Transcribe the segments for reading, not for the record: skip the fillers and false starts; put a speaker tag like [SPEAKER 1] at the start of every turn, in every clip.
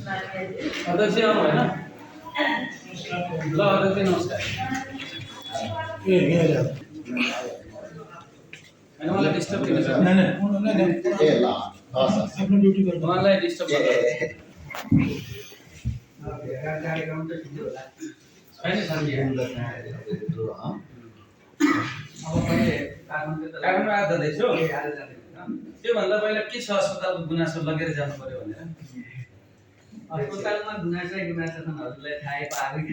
[SPEAKER 1] अध्यक्ष आउनु होइन ल अध्यक्ष नमस्कार होइन मलाई डिस्टर्ब किन छ उहाँलाई डिस्टर्ब छैन काठमाडौँ आएर जाँदैछु त्योभन्दा पहिला के छ अस्पतालको गुनासो लगेर जानु पर्यो भनेर
[SPEAKER 2] अस्पतालमा गुनासो हजुरलाई थाहै पाएको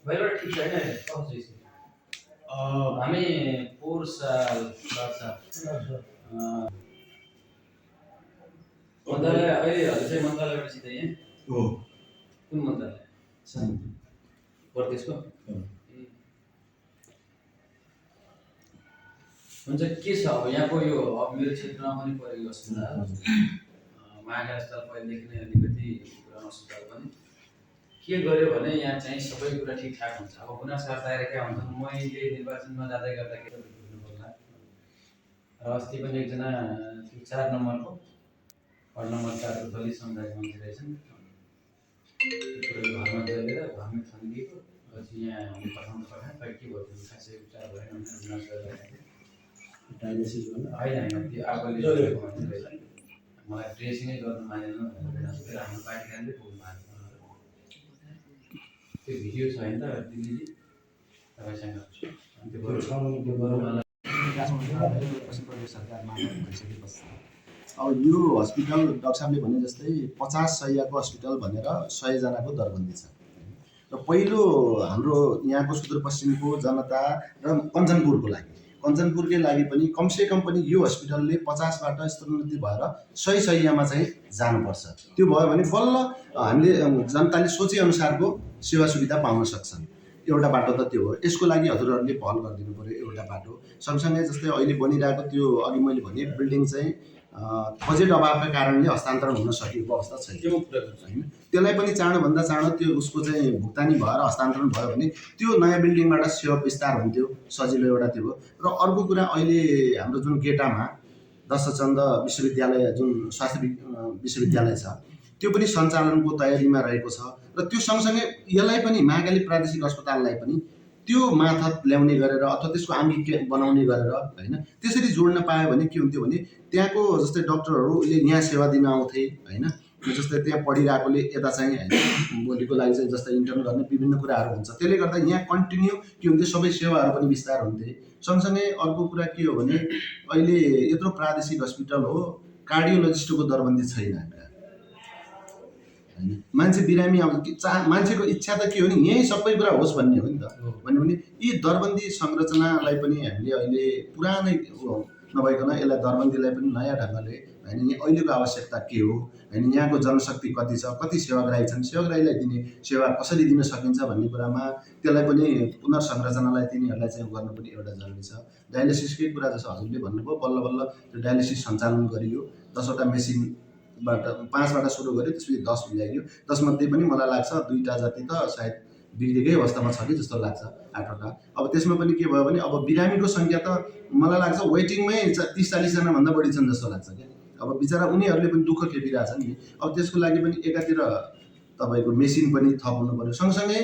[SPEAKER 1] भइबाट ठिक छैन हामी पोहोर साल मन्त्रालय अहिले हजुर चाहिँ मन्त्रालयबाट सिधै यहाँ
[SPEAKER 3] हो
[SPEAKER 1] कुन मन्त्रालय प्रदेशको हुन्छ के छ अब यहाँको यो अब मेरो क्षेत्रमा पनि परेको अस्पताल महाकाल अस्पताल पहिलेदेखि नै अलिकति पुरानो अस्पताल पनि के गर्यो भने यहाँ चाहिँ सबै कुरा ठिकठाक हुन्छ अब गुनासो आएर क्या हुन्छ मैले निर्वाचनमा जाँदै गर्दाखेरि बुझ्नु पर्ला र अस्ति पनि एकजना 4 नम्बरको वार्ड नम्बर 4 को दलित समुदायको मान्छे रहेछन् घरमा जलेर घरमै थन्किएको पछि यहाँ हामी पठाउनु पर्यो खै के भयो खासै उपचार भएन गुनासो गर्दाखेरि
[SPEAKER 3] डायलिसिस गर्नु
[SPEAKER 1] होइन त्यो आगोले मलाई ड्रेसिङै गर्नु मानेन भनेर हाम्रो पार्टीले पुग्नु भएको त्यो भिडियो छ होइन त दिल्लीजी तपाईँसँग त्यो बरु
[SPEAKER 3] अब यो हस्पिटल डाक्टर साहबले भने जस्तै 50 शय्याको हस्पिटल भनेर 100 जनाको दरबन्दी छ र पहिलो हाम्रो यहाँको सुदूरपश्चिमको जनता र कञ्चनपुरकै लागि पनि कमसेकम पनि यो हस्पिटलले 50 बाट स्तरोन्नति भएर 100 शय्यामा चाहिँ जानुपर्छ। त्यो भयो भने बल्ल हामीले जनताले सोचे अनुसारको सेवा सुविधा पाउन सक्छन्। एउटा बाटो त त्यो हो। यसको लागि हजुरहरूले पहल गरिदिनु पर्यो एउटा बाटो। सँगसँगै जस्तै अहिले बनिरहेको त्यो अघि मैले भने बिल्डिङ चाहिँ बजेट अभावका कारणले हस्तान्तरण हुन सकेको अवस्था छैन होइन। त्यसलाई पनि चाँडोभन्दा चाँडो त्यो उसको चाहिँ भुक्तानी भएर हस्तान्तरण भयो भने त्यो नयाँ बिल्डिङबाट सेवा विस्तार हुन्थ्यो, सजिलो एउटा त्यो हो। र अर्को कुरा अहिले हाम्रो जुन गेटामा दशचन्द विश्वविद्यालय जुन स्वास्थ्य विश्वविद्यालय छ त्यो पनि सञ्चालनको तयारीमा रहेको छ र त्यो सँगसँगै यसलाई पनि महाकाली प्रादेशिक अस्पताललाई पनि त्यो मार्फत ल्याउने गरेर अथवा त्यसको आङ्गिक बनाउने गरेर होइन त्यसरी जोड्न पायो भने के हुन्थ्यो भने त्यहाँको जस्तै डक्टरहरूले यहाँ सेवा दिन आउँथे होइन। जस्तै त्यहाँ पढिरहेकोले यता चाहिँ होइन भोलिको लागि चाहिँ जस्तै इन्टर्न गर्ने विभिन्न कुराहरू हुन्छ। त्यसले गर्दा यहाँ कन्टिन्यू के हुन्थ्यो सबै सेवाहरू पनि विस्तार हुन्थे। सँगसँगै अर्को कुरा के हो भने अहिले यत्रो प्रादेशिक हस्पिटल हो, कार्डियोलोजिस्टको दरबन्दी छैन होइन। मान्छे बिरामी आउँछ मान्छेको इच्छा त के हो नि यहीँ सबै कुरा होस् भन्ने हो नि त। भन्यो भने यी दरबन्दी संरचनालाई पनि हामीले अहिले पुरानै नभइकन यसलाई दरबन्दीलाई पनि नयाँ ढङ्गले होइन यहाँ अहिलेको आवश्यकता के हो होइन यहाँको जनशक्ति कति छ, कति सेवाग्राही छन्, सेवाग्राहीलाई दिने सेवा कसरी दिन सकिन्छ भन्ने कुरामा त्यसलाई पनि पुनर्संरचनालाई तिनीहरूलाई चाहिँ गर्नु पनि एउटा जरुरी छ। डायलिसिसकै कुरा जस्तो हजुरले भन्नुभयो बल्ल बल्ल त्यो डायलिसिस सञ्चालन गरियो। 10वटा मेसिनबाट 5बाट सुरु गर्यो, त्यसपछि 10 ल्याइयो। 10 मध्ये पनि मलाई लाग्छ 2टा जति त सायद बिग्रेकै अवस्थामा छ कि जस्तो लाग्छ, 8वटा। अब त्यसमा पनि के भयो भने अब बिरामीको सङ्ख्या त मलाई लाग्छ वेटिङमै 30-40 जनाभन्दा बढी छन् जस्तो लाग्छ क्या। अब बिचरा उनीहरूले पनि दुःख खेपिरहेछन् नि। अब त्यसको लागि पनि एकातिर तपाईँको मेसिन पनि थप हुनु पर्यो, सँगसँगै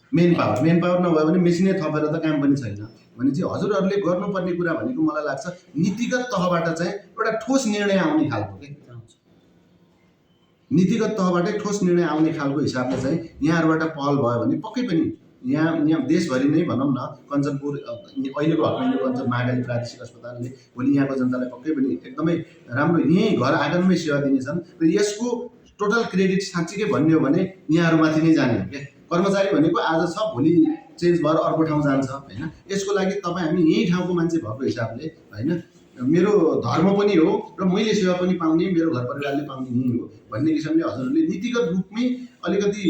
[SPEAKER 3] मेन पावर नभयो भने मेसिनै थपेर त काम पनि छैन। भनेपछि हजुरहरूले गर्नुपर्ने कुरा भनेको मलाई लाग्छ नीतिगत तहबाट चाहिँ एउटा ठोस निर्णय आउने खालको के नीतिगत तहबाटै ठोस निर्णय आउने खालको हिसाबले चाहिँ यहाँहरूबाट पहल भयो भने पक्कै पनि यहाँ देशभरि नै भनौँ न कञ्चनपुर अहिलेको हकमा कञ्चन महाकाली प्रादेशिक अस्पतालले भोलि यहाँको जनतालाई पक्कै पनि एकदमै राम्रो यहीँ घर आँगनमै सेवा दिनेछन् र यसको टोटल क्रेडिट साँच्चीकै भन्ने हो भने यहाँहरूमाथि नै जाने हो क्या। कर्मचारी भनेको आज छ भोलि चेन्ज भएर अर्को ठाउँ जान्छ होइन। यसको लागि तपाईँ हामी यही ठाउँको मान्छे भएको हिसाबले होइन मेरो धर्म पनि हो र मैले सेवा पनि पाउने, मेरो घर परिवारले पाउने यही हो भन्ने किसिमले हजुरहरूले नीतिगत रूपमै अलिकति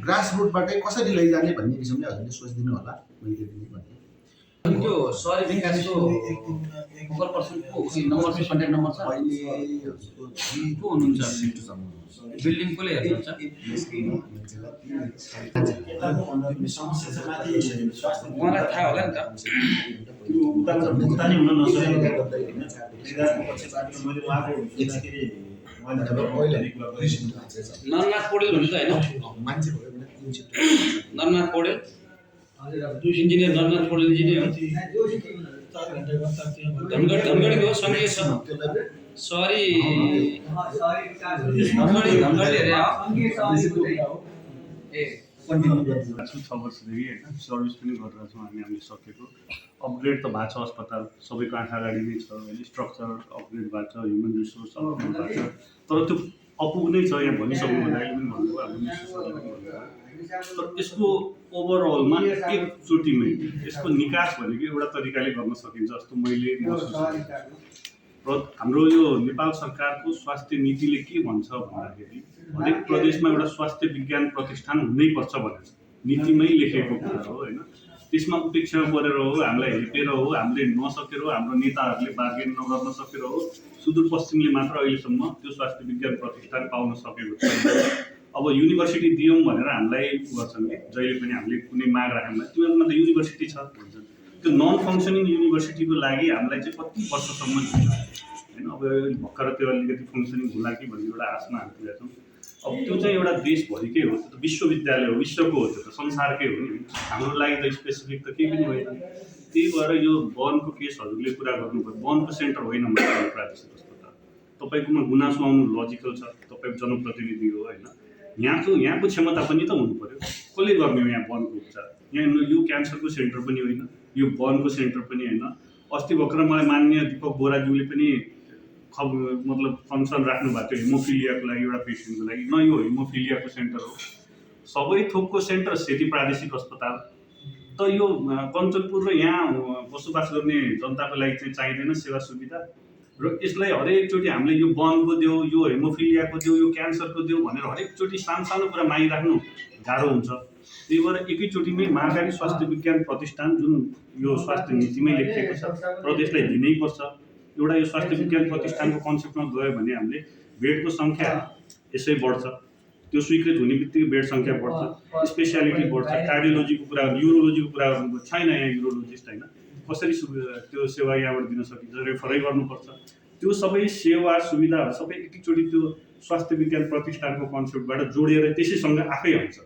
[SPEAKER 3] ग्रास रुटबाटै कसरी लैजाने भन्ने किसिमले हजुरले सोचिदिनु होला। मैले त्यति नै भन्छु।
[SPEAKER 1] त्यो सहरी विकासको फोकल पर्सनको नम्बर छ, कन्ट्याक्ट नम्बर छ, को हुनुहुन्छ? बिल्डिङ कसले हेर्नुहुन्छ? उहाँलाई थाहा होला नि त।
[SPEAKER 4] भुक्तानी हुन नसकेको मैले उहाँको
[SPEAKER 1] नरनाथ पौडेल हुनुहुन्छ होइन? नरनाथ पौडेल इन्जिनियर, नरनाथ पौडेल इन्जिनियर हो। धनगढीको सङ्घीय सहरी धनगढी अरे ए
[SPEAKER 4] 6 वर्षदेखि होइन सर्भिस पनि गरिरहेको छौँ हामीले सकेको। अपग्रेड त भएको छ अस्पताल, सबैको आँखा अगाडि नै छ होइन। स्ट्रक्चर अपग्रेड भएको छ, ह्युमन रिसोर्स अपग्रेड भएको छ, तर त्यो अपुग्नै छ। यहाँ भनिसक्नु भन्दा अहिले पनि भन्नुभयो, हाम्रो मिनिस्टरले पनि भन्नुभयो। तर यसको ओभरअलमा एकचोटिमै यसको निकास भनेको एउटा तरिकाले गर्न सकिन्छ जस्तो मैले महसुस गरेँ। र हाम्रो यो नेपाल सरकारको स्वास्थ्य नीतिले के भन्छ भन्दाखेरि हरेक प्रदेशमा एउटा स्वास्थ्य विज्ञान प्रतिष्ठान हुनैपर्छ भनेर नीतिमै लेखेको कुरा हो होइन। त्यसमा उपेक्षा गरेर हो, हामीलाई हेपेर हो, हामीले नसकेर हो, हाम्रो नेताहरूले बार्गेन नगर्न सकेर हो, सुदूरपश्चिमले मात्र अहिलेसम्म त्यो स्वास्थ्य विज्ञान प्रतिष्ठान पाउन सकेको छैन। अब युनिभर्सिटी दियौँ भनेर हामीलाई गर्छन् कि जहिले पनि हामीले कुनै माग राख्यौँ भने त्योमा त युनिभर्सिटी छ भन्छन्। त्यो नन फङ्सनिङ युनिभर्सिटीको लागि हामीलाई चाहिँ कति वर्षसम्म होइन। अब भर्खर त्यो अलिकति फङ्सनिङ होला कि भन्ने एउटा आशमा हामी पुगेका छौँ। अब त्यो चाहिँ एउटा देशभरिकै हो, त्यो त विश्वविद्यालय हो, विश्वको हो, त्यो त संसारकै हो नि। हाम्रो लागि त स्पेसिफिक त केही पनि होइन। त्यही भएर यो वनको केसहरूले कुरा गर्नुभयो, वनको सेन्टर होइन मात्र प्रादेशिक अस्पताल। तपाईँकोमा गुनासो आउनु लजिकल छ, तपाईँ जनप्रतिनिधि हो होइन। यहाँको क्षमता पनि त हुनु पऱ्यो। कसले गर्ने हो यहाँ वनको उपचार? यहाँ यो क्यान्सरको सेन्टर पनि होइन, यो वनको सेन्टर पनि होइन। अस्ति भर्खर मलाई माननीय दीपक बोराज्यूले पनि मतलब फङ्सन राख्नु भएको थियो हिमोफिलियाको लागि, एउटा पेसेन्टको लागि। न यो हिमोफिलियाको सेन्टर हो, सबै थोकको सेन्टर सेती प्रादेशिक अस्पताल। त यो कञ्चनपुर र यहाँ बसोबास गर्ने जनताको लागि चाहिँ चाहिँदैन सेवा सुविधा। र यसलाई हरेकचोटि हामीले यो वनको देऊ, यो हिमोफिलियाको देऊ, यो क्यान्सरको देऊ भनेर हरेकचोटि सानो कुरा मागिराख्नु गाह्रो हुन्छ। त्यही भएर एकैचोटिमै महाकाली स्वास्थ्य विज्ञान प्रतिष्ठान जुन यो स्वास्थ्य नीतिमै लेखिएको छ प्रदेशलाई दिनैपर्छ। एउटा यो स्वास्थ्य विज्ञान प्रतिष्ठानको कन्सेप्टमा गयो भने हामीले बेडको सङ्ख्या यसै बढ्छ, त्यो स्वीकृत हुने बित्तिकै बेड सङ्ख्या बढ्छ, स्पेसियालिटी बढ्छ। कार्डियोलोजीको कुरा, न्युरोलोजीको कुरा गर्नु छैन यहाँ युरोलोजिस्ट होइन, कसरी त्यो सेवा यहाँबाट दिन सकिन्छ, रेफरै गर्नुपर्छ। त्यो सबै सेवा सुविधाहरू सबै एकैचोटि त्यो स्वास्थ्य विज्ञान प्रतिष्ठानको कन्सेप्टबाट जोडिएर त्यसैसँग आफै हुन्छ।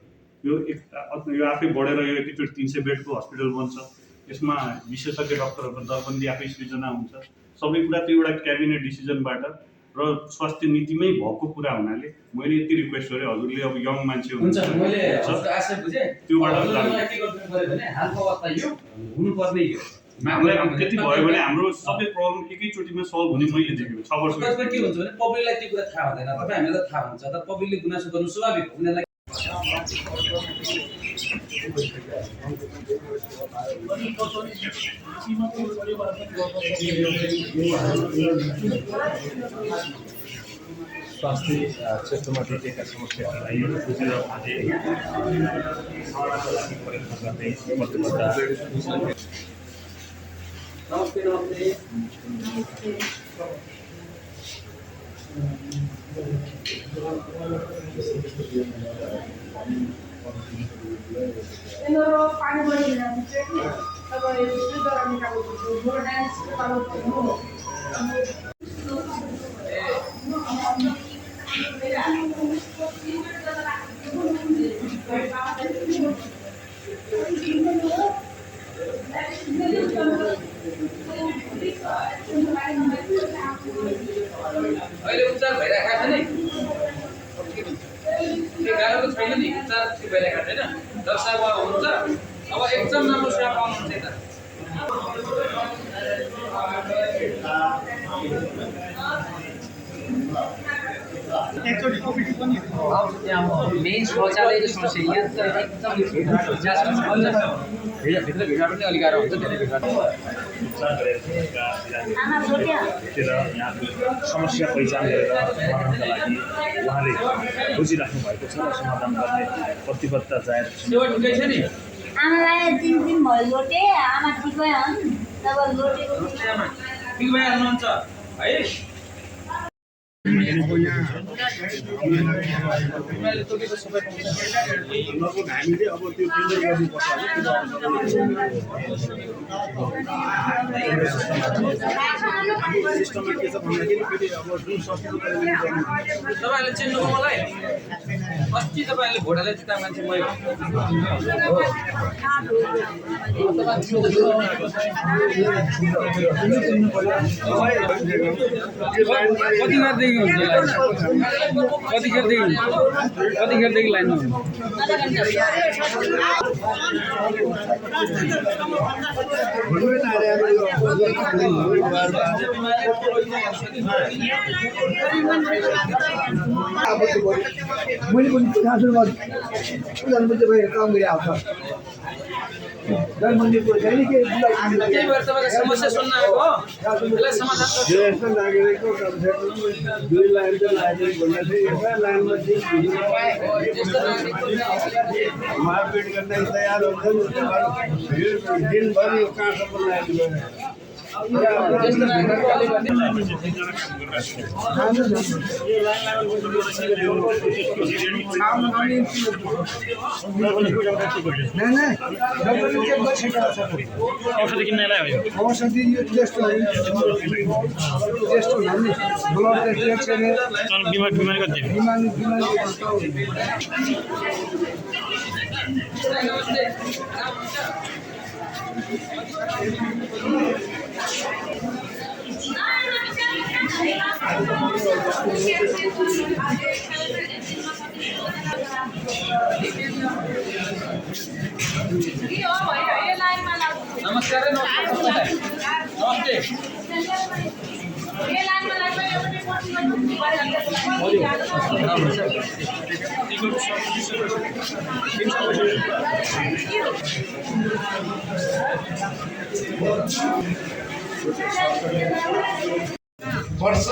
[SPEAKER 4] यो आफै बढेर यो एकैचोटि 300 बेडको हस्पिटल बन्छ। यसमा विशेषज्ञ डक्टरहरूको दरबन्दी आफै सृजना हुन्छ। सबै कुरा त्यो एउटा क्याबिनेट डिसिजनबाट र स्वास्थ्य नीतिमै भएको कुरा हुनाले मैले यति रिक्वेस्ट गरेँ हजुरले अब यङ मान्छे
[SPEAKER 1] हुन्छ। मैले आशा बुझेँ
[SPEAKER 4] त्योबाट
[SPEAKER 1] के गर्नु पर्यो भने हालको अवस्था यो हुनुपर्ने यो
[SPEAKER 4] हामीलाई त्यति भयो भने हाम्रो सबै प्रब्लम एकैचोटिमा सल्भ हुने मैले देखेको 6 वर्ष।
[SPEAKER 1] के हुन्छ भने पब्लिकलाई त्यो कुरा थाहा हुँदैन। तपाईँ हामीलाई त थाहा हुन्छ, तर पब्लिकले गुनासो गर्नु स्वाभाविक हो। उनीहरूलाई
[SPEAKER 5] स्वास्थ्य क्षेत्रमा देखिएका समस्याहरूलाई बुझेर उहाँले समाधानको लागि प्रयत्न गर्दै प्रतिबद्धता।
[SPEAKER 1] नमस्ते नमस्ते।
[SPEAKER 6] पानी बढिरहेको तपाईँ निकाल्नु डान्स
[SPEAKER 1] अहिले उपचार भइरहेको छ नि, त्यो गाह्रो त छैन नि, उपचार भइरहेको छैन। दर्शक हुनुहुन्छ, अब एकदम राम्रो सेवा पाउनुहुन्छ यता।
[SPEAKER 2] मेन शौचालयको समस्या यहाँ त एकदम भित्र भिड पनि अलिक गाह्रो हुन्छ। धेरै भिड
[SPEAKER 5] भेटेर यहाँको समस्या पहिचान गरेर समाधानका लागि उहाँले खोजिराख्नु भएको छ र समाधान गर्ने प्रतिबद्धता जाहेर
[SPEAKER 1] सेवा ढुकै छ नि।
[SPEAKER 7] आमालाई 3 दिन भयो लोटे आमा ठिक भयो तब लोटेको
[SPEAKER 1] ठिक भइहाल्नुहुन्छ है तिमीले तोकेको सबै पाउँछ
[SPEAKER 5] लगभग हामीले अब त्यो टेन्डर गर्नुपर्छ सिस्टममा के छ भन्दाखेरि फेरि अब जुन सस्तो
[SPEAKER 1] तपाईँहरूले चिन्नुभयो मलाई अस्ति तपाईँहरूले भोट हालेर जिता मान्छे मै हो कतिखेरदेखि हुन्छ कतिखेरदेखि लाइनमा हुन्छ
[SPEAKER 8] मैले पनि ट्रान्सफर गरेँ काम गरे आउँछ मन्दिरको छैन के
[SPEAKER 1] त्यही भएर तपाईँको समस्या सुन्न आएको हो यसलाई समाधान गर्छु
[SPEAKER 8] ज्येष्ठ नागरिकको दुई लाइन त लाग्यो भन्दा चाहिँ एउटा लाइनमा मारपिट गर्न तयार हुन्छन् दिनभरि कहाँसम्म लाग्यो
[SPEAKER 5] औषधि किन्नलाई हो
[SPEAKER 8] औषधि यो त्यस्तो त्यस्तो भन्ने ब्लड टेस्ट गर्ने
[SPEAKER 5] बिमारी कति
[SPEAKER 8] बिमारी
[SPEAKER 1] नमस्कार नमस्ते
[SPEAKER 8] वर्ष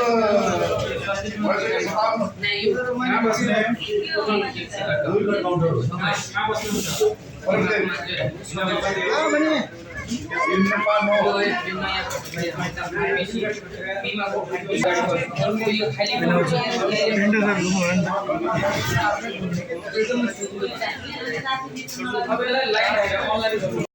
[SPEAKER 1] लाइन